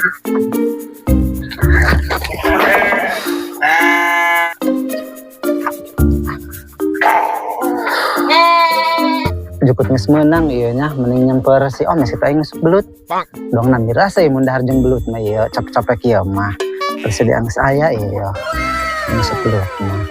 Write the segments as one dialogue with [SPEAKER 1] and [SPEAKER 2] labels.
[SPEAKER 1] Jukut geus meunang ieu nya, mending nyamper si Om kita aing nguseup belut. Dong nanti rasa mun dahar jeung belut mah ieu capek-capek ieu mah. Persediaan geus aya ieu. Nguseup belut mah.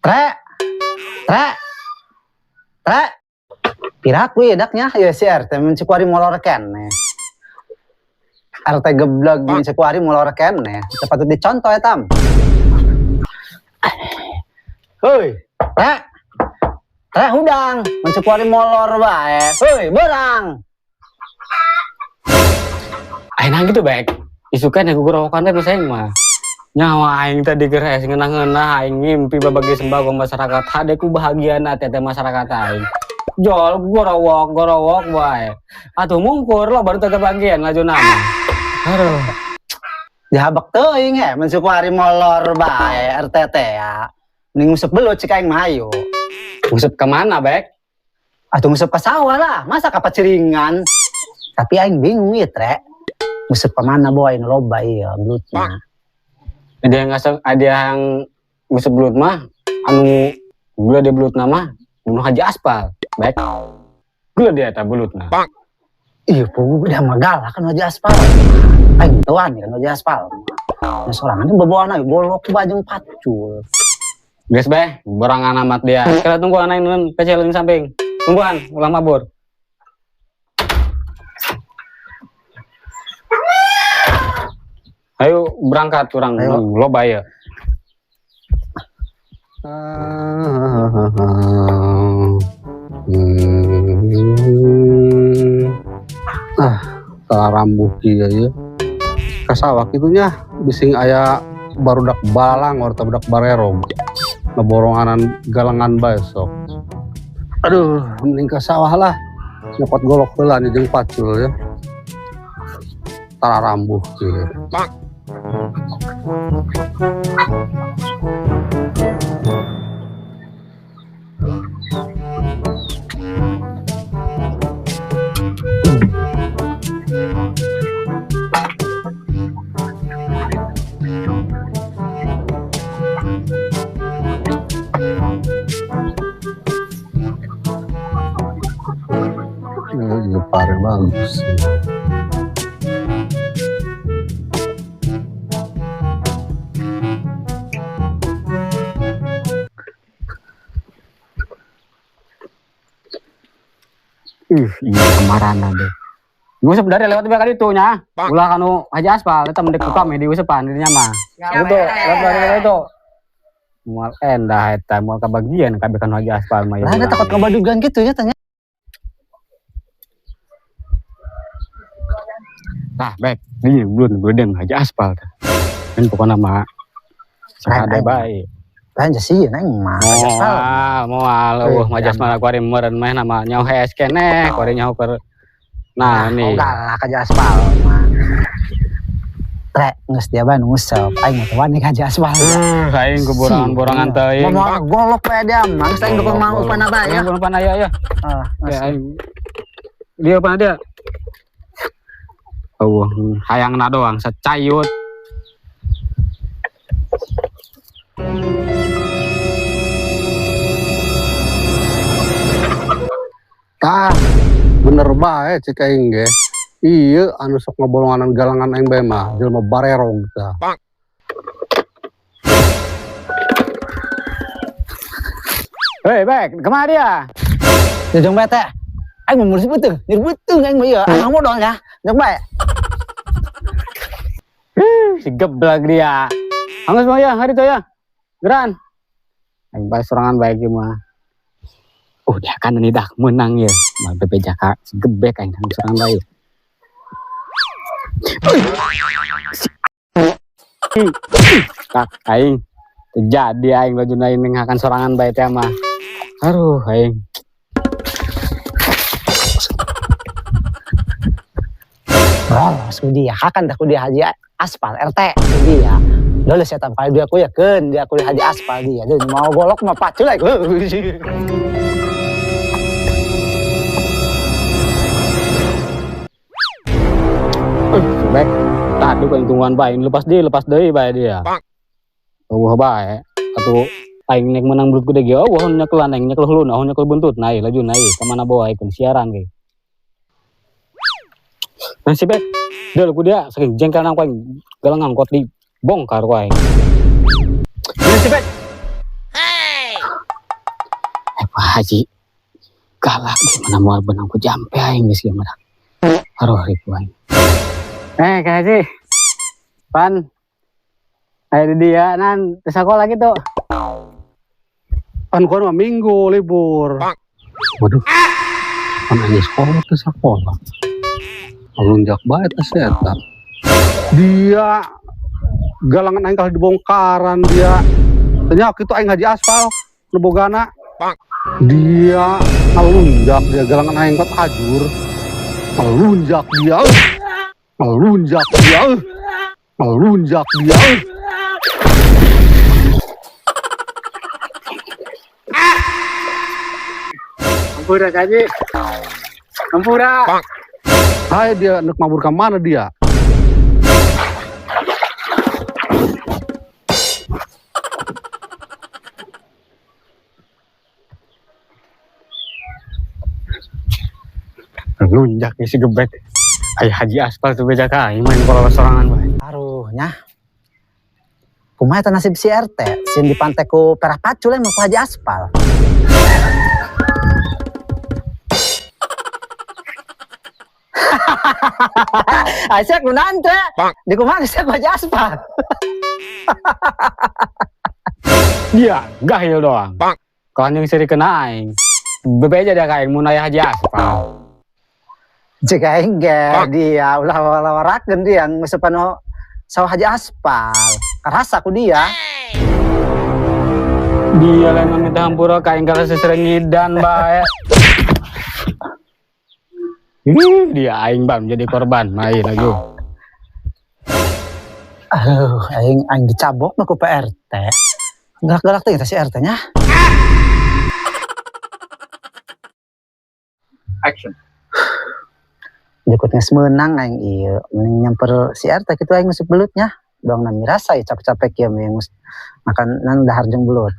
[SPEAKER 1] Tre. Tre. Tre. Piraku ya daknya ya si RT mun cek kuari molor keneh. RT geblek mun cek kuari molor keneh. Teu patut dicontoh ya tam. Hoi, Tre. Tre hudang, mun cek kuari molor bae. Hoi, berang.
[SPEAKER 2] Ayeuna gitu baik. Isukan aku gorowokan teh nu mah. Nyawa aing tadi keur hees ngeunah-ngeunah aing ngimpi babagi sembako masyarakat. Hade ku bahagiana teh teh masyarakat aing. Jol gorowok gorowok bae. Atuh mungkur lo baru teh bagian laju nama. Aduh.
[SPEAKER 1] Dihabek teuing he mun cek kuari molor bae RT teh ya. Mending nguseup belut cek aing mah ayo.
[SPEAKER 2] Nguseup ke mana, Bek?
[SPEAKER 1] Atuh nguseup ke sawah lah, masa ka paciringan. Tapi aing bingung ieu, Tre. Nguseup ke mana boy nu loba ieu belutna.
[SPEAKER 2] Ada yang ngasep, ada yang nguseup belut mah anu gula di belutna mah bunuh Haji Aspal, Bek. Gula dia eta belutna.
[SPEAKER 1] Iya, pugu udah mah galak kan Haji Aspal. Aing tuan kan Haji Aspal. Nah, sorangan bobona golok bajeng pacul.
[SPEAKER 2] Geus beh, borangan amat dia. Sekali tungguan aing nun kecil di samping. Tungguan, ulah mabur. Ayo berangkat urang loba ya.
[SPEAKER 3] Ah, salah rambuh kieu ya. Ka sawah kitu nya bising aya barudak balang atau budak barerog. Ngeboronganan galengan bae sok. Aduh, mending ka sawah lah. Nyokot golok heula nih jeung pacul ya. Tara rambuh kieu. Ini pare bagus.
[SPEAKER 2] Iya kemarin deh. Nguseup dari lewat belakang itu nya. Ulah kanu Haji Aspal eta mendek buka meh diuseupan dinya mah. Itu lewat dari itu. Moal endah eta moal kabagian kabeh kanu Haji Aspal mah.
[SPEAKER 1] Lah ada takut kabadugan gitu ya tanya.
[SPEAKER 2] Tah, baik. Ini belum bedeng Haji Aspal tah. Kan pokona mah sakade bae.
[SPEAKER 1] Lain sih neng mah Haji Aspal.
[SPEAKER 2] Moal, moal eueuh Haji Aspal kuari meureun meh nama nyaho hees keneh, kuari nyaho keur. Nah, nih.
[SPEAKER 1] Galak Haji Aspal mah. Tre, geus dia bae nguseup. Aing mah teu wani ka Haji Aspal.
[SPEAKER 2] Aing ku borangan-borangan teuing.
[SPEAKER 1] Moal golok bae dia mah. Geus aing dukung mau upana bae ya.
[SPEAKER 2] Upana ya ya.
[SPEAKER 1] Ah,
[SPEAKER 2] ya aing. Dia upana dia. Eueuh, hayangna doang secayut.
[SPEAKER 3] Tah, bener bae cek aing ge. Iya, anu sok ngabolonganan galangan aing bae mah, jelema barerog tah.
[SPEAKER 2] Hei, Bek, kemana dia?
[SPEAKER 1] Jajang bae teh. Aing mah mursi beuteung, nyeri beuteung aing mah ieu. Aing modal nya. Jang bae.
[SPEAKER 2] Si geblek dia. Anggus mah ya, hari itu ya. Geran. Aing bae sorangan bae ieu mah. Oh, dia kan ini dah menang ya. Mah BPJK si gebek aing kan sorangan bae. Tak aing terjadi aing laju aing ninghakan sorangan bae teh mah. Aduh aing.
[SPEAKER 1] Lolos ku dia, hakan dah ku dia haji aspal RT ku dia. Lolos ya tanpa dia ku yakeun dia ku haji aspal dia. Deui mau golok mah pacul aing.
[SPEAKER 2] Baik, tadi kan tungguan bae lepas dia, lepas deui bae dia. Eueuh bae. Atuh aing nek menang belut gede ge eueuh nyekelan aing nyekel huluna, nyekel buntut naik laju naik ka mana bawa aing siaran ge. Nah si Bek, deul ku dia saking jengkel nang ku aing galang angkot di bongkar ku aing. Nah si Bek. Hey. Pak Haji galak di mana moal benang ku jampe aing geus gimana. Aruh ribu aing. Kak Haji. Pan. Ayo di dia nan ke sekolah gitu.
[SPEAKER 3] Pan gua mah minggu libur. Waduh. Pan aing sekolah ke sekolah. Lunjak bae teh si eta. Dia galangan aing kalah dibongkaran dia. Ternyata kitu aing haji aspal nu bogana. Dia ngalunjak dia galangan aing kot ajur. Ngalunjak dia. Ngalunjak dia. Ngalunjak dia.
[SPEAKER 2] Ampura Kaji. Ampura.
[SPEAKER 3] Hai dia nek mabur ke mana dia?
[SPEAKER 2] Lunjak si gebek. Ay haji aspal tuh beja ka aing main kalau sorangan bae.
[SPEAKER 1] Aruh nya. Kumaha eta nasib si RT? Sieun dipantek ku perah pacul emang ku haji aspal. Aisyah ku nante. Di kumaha geus ku haji aspal.
[SPEAKER 2] Dia gahil doang. Kalau yang seri kena aing. Bebeja dia ka aing mun aya haji aspal.
[SPEAKER 1] Jika aing ge dia ulah lawarakeun dia ngusepan sawah haji aspal. Karasa ku dia.
[SPEAKER 2] Dia lain minta hampura ka aing kalau seserengidan bae. Ih, dia aing bang jadi korban, main lagi.
[SPEAKER 1] Aduh, aing dicabok mah ku Pak RT. Galak-galak teh si RT-nya.
[SPEAKER 4] Action.
[SPEAKER 1] Jukut geus meunang aing ieu, mending nyamper si RT kitu aing nguseup belutnya. Doang nami rasa ieu capek-capek ieu mending makan nan dahar jeung belut.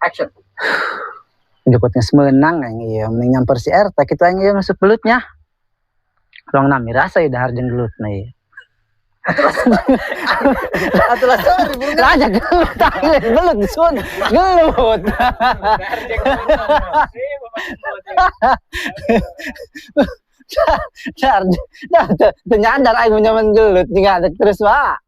[SPEAKER 4] Action.
[SPEAKER 1] Jukut geus meunang aing ieu, mending nyamper si RT kitu aing ieu nguseup belutnya. Doang nami rasa ieu dahar jeung belutna ieu.
[SPEAKER 4] Atulah sorry, burung.
[SPEAKER 1] Raja gelut, gelut, sun, gelut. Dar, dar, nyadar aing nyaman gelut, tinggal terus, Pak.